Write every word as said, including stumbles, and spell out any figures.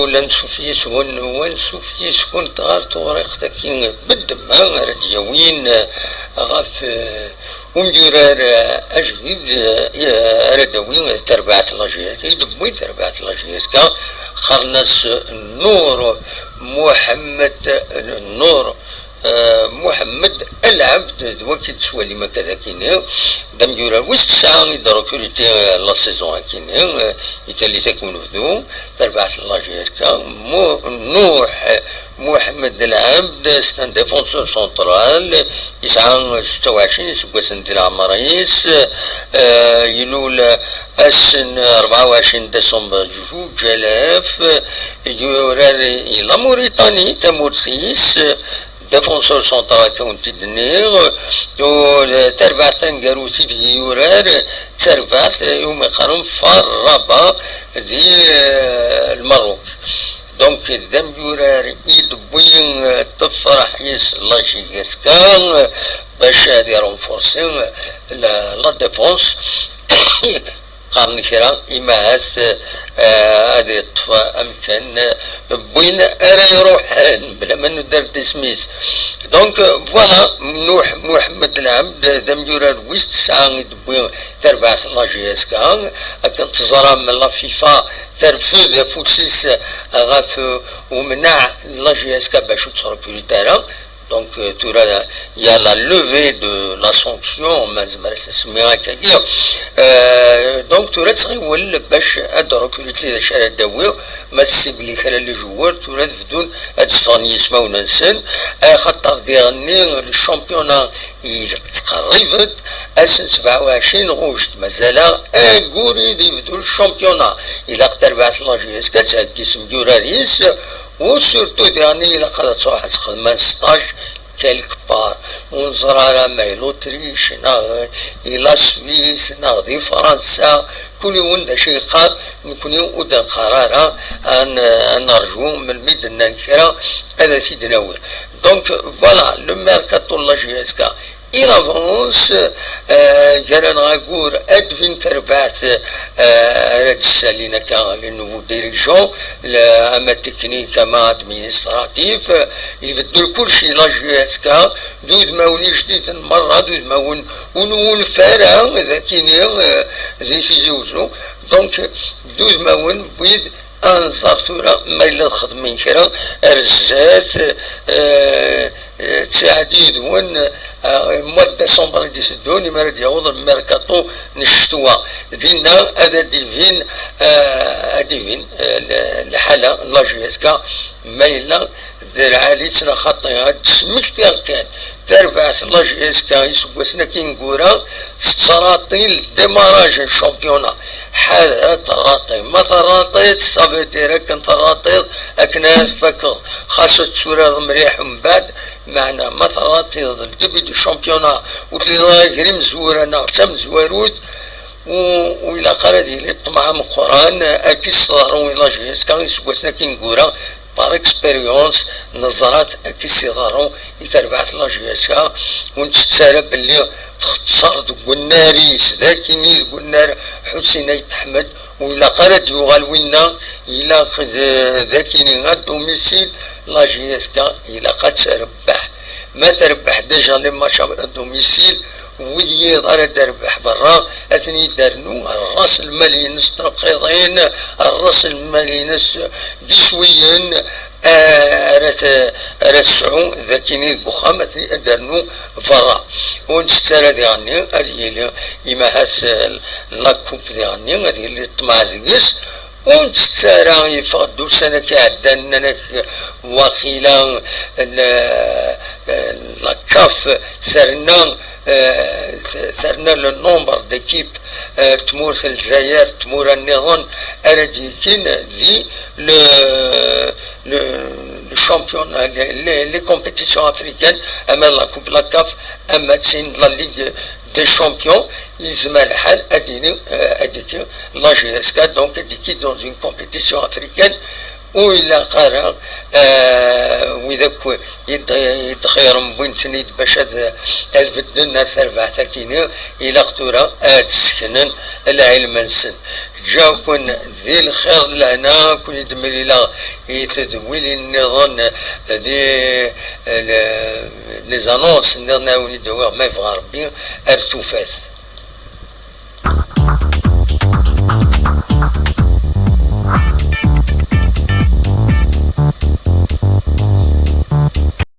Ula ansuf yes-wen, u ansuf yes-went ɣer tewriqt-agi n ddemma ara d-yawin ɣef, eh, umyurar, eh, ajdid, eh, ara d-tawi terbaɛt n la J S K, i d-tewwi terbaɛt n la J S K, qqaren-as Nur Muḥemmed, Nur Eh, Muḥemmed Alɛebd, d wagi d-tettwalim akka d akini, d amyurar wis tesɛa i d-recruter, eh, la saison akini, eh, i tallit akk unebdu, tarbaɛt n la J S K, Mu-, Nuḥ Muḥemmed Alɛebd, c'est un défenseur central, yesɛa setta u ɛecrin iseggasen di leɛmer-is, eh, ilul ass n rebɛa u ɛecrin décembre zuǧ alaf, yurar i la Mauritanie, tamurt-is, défenseur central, akka wen-t-id-nniɣ, u d tarbaɛt taneggarut ideg yurar, d tarbaɛt iwumi qqaren Far Rabat di, eh, Lmerruk. Donc, d amyurar i d-tewwi, eh, tefraḥ yes la J S K, eh, bac ad irenforsi, eh, la, la défense. Qqaren kra, imahat, eh, ad yeṭṭef amkan, eh, n win ara iruḥen, bla ma nuder-d isem-is. Donc, eh, voilà, Nuḥ Muḥemmed Lɛebd, d amyurar wis tesɛa i d-tewwi tarbaɛt n la J S K, akken teẓram la FIFA terfed afus-is ɣef, eh, umnaɛ n la J S K bac ur tt-recruter ara. Donc, euh, tura, il y a la levée de la sanction, ma zemreɣ ad as-semmiɣ akkagi. Euh, donc, tura ttɣiwel bac ad recruter d acu ara d-tawi, ma tessibli kra n les joueurs, tura ad bdun ad d-ffɣen yismawen-nsen, axaṭer diɣenni le championnat yettqerrib-d, ass n sebɛa u ɛecrin ɣuct, mazal-aɣ ayyur i d-yebdu le championnat. Ilaq tarbaɛt n la J S K ad theggi s imyurar-is, u surtout diɣenni ilaq ad truḥ ad texdem un stage quelque part. Ur neẓri ara ma i l'Autriche, neɣ i la Suisse, neɣ di Fransa, kul yiwen d acu yeqqar, nekni ur d-neqqar ara, ad n-, ad nerju melmi d-nnan kra, ad t-id-nawi. Donc, voilà, le mercato n la J S K, il avance, euh, gar-aneɣ ayyur, ad d-tban terbaɛt, euh, ara d-ssalin akka les nouveaux dirigeants, le, ama technique, ama administratif, euh, ibeddel kulci la J S K, d udmawen ijdiden merra, d udmawen ur nwulef ara, d akini, euh, di Tizi Uzzu. Donc, d udmawen wid ad nẓer tura ma yella xedmen kra ar zdat, eh, eh, ttɛeddi yid-wen, eh, mois de décembre i d-iteddun, imi ara d-yaweḍ lmerkaṭu n ccetwa. Dinna ad d-ibin, eh, ad d-ibin, eh, l-, lḥala n la J S K, ma yella d lɛali-tt neɣ xaṭi. Ad d-smektiɣ kan tarbaɛt n la J S K iseggasen-agi ineggura tettaraṭi le démarrage n championnat. Ḥader ad terraṭi. Ma terraṭiḍ, ça veut dire akken terraṭiḍ akken ara tfakeḍ. Xas ad turareḍ mliḥ mbeɛd, meɛna ma terraṭiḍ le début du championnat, ur telliḍ ara gar imezwura neɣ d tamezwarut, u, u ilaq ara ad yili ṭṭmeɛ ameqqran ad k-isseḍru i la J S K iseggasen-agi ineggura. Par expérience, neẓra-t ad k-isseḍru i terbaɛt n la J S K, ur nettett ara belli txeṣṣer deg unnar-is, d akini deg unnar Ḥusin Ayt Ḥmed, ur ilaq ara ad d-yuɣal winna, ilaq d, d akini à domicile, la J S K ilaq ad terbeḥ. Ma terbeḥ déjà les matchs à domicile, wid yiḍ ara d-terbeḥ berra, ad ten-id-ternu ɣer ras lmal-ines d tneqqiḍin, ɣer ras lmal-ines d iswiyen, eh, ara t-, ara tesɛu d akini deg uxxam, ad ten-id-ternu berra. Ur nettett ara diɣenni ad yili imahat, eh, la coupe diɣenni, ad yili ṭṭmeɛ deg-s, ur nettett ara. Yeffeɣ-d ussan-agi iɛeddan, nnan-ak waqila l-, la CAF terna, eh, terna le nombre d'équipes, eh, tmurt n Lezzayer, tmura nniḍen ara d-yekkin di le, le, le championnat, les, les, les compétitions africaines, ama la coupe la CAF, ama d tin la Ligue des champions, yezmer lḥal ad yili, eh, ad yekki la J S K, donc ad yekki dans une compétition africaine, ur ilaq ara, eh, wid akk i d-, i d-xeyyren wwin-ten-id bac ad, ad bedden ar terbaɛt akini, ilaq tura ad seknen lɛilm-nsen. Ǧǧaw-ken di lxir d lehna, ken-id-mlileɣ i tedwilin nniḍen, di, eh, le-, les annonces nniḍen, ad wen-id-awiɣ ma yebɣa Rebbi ar tufat.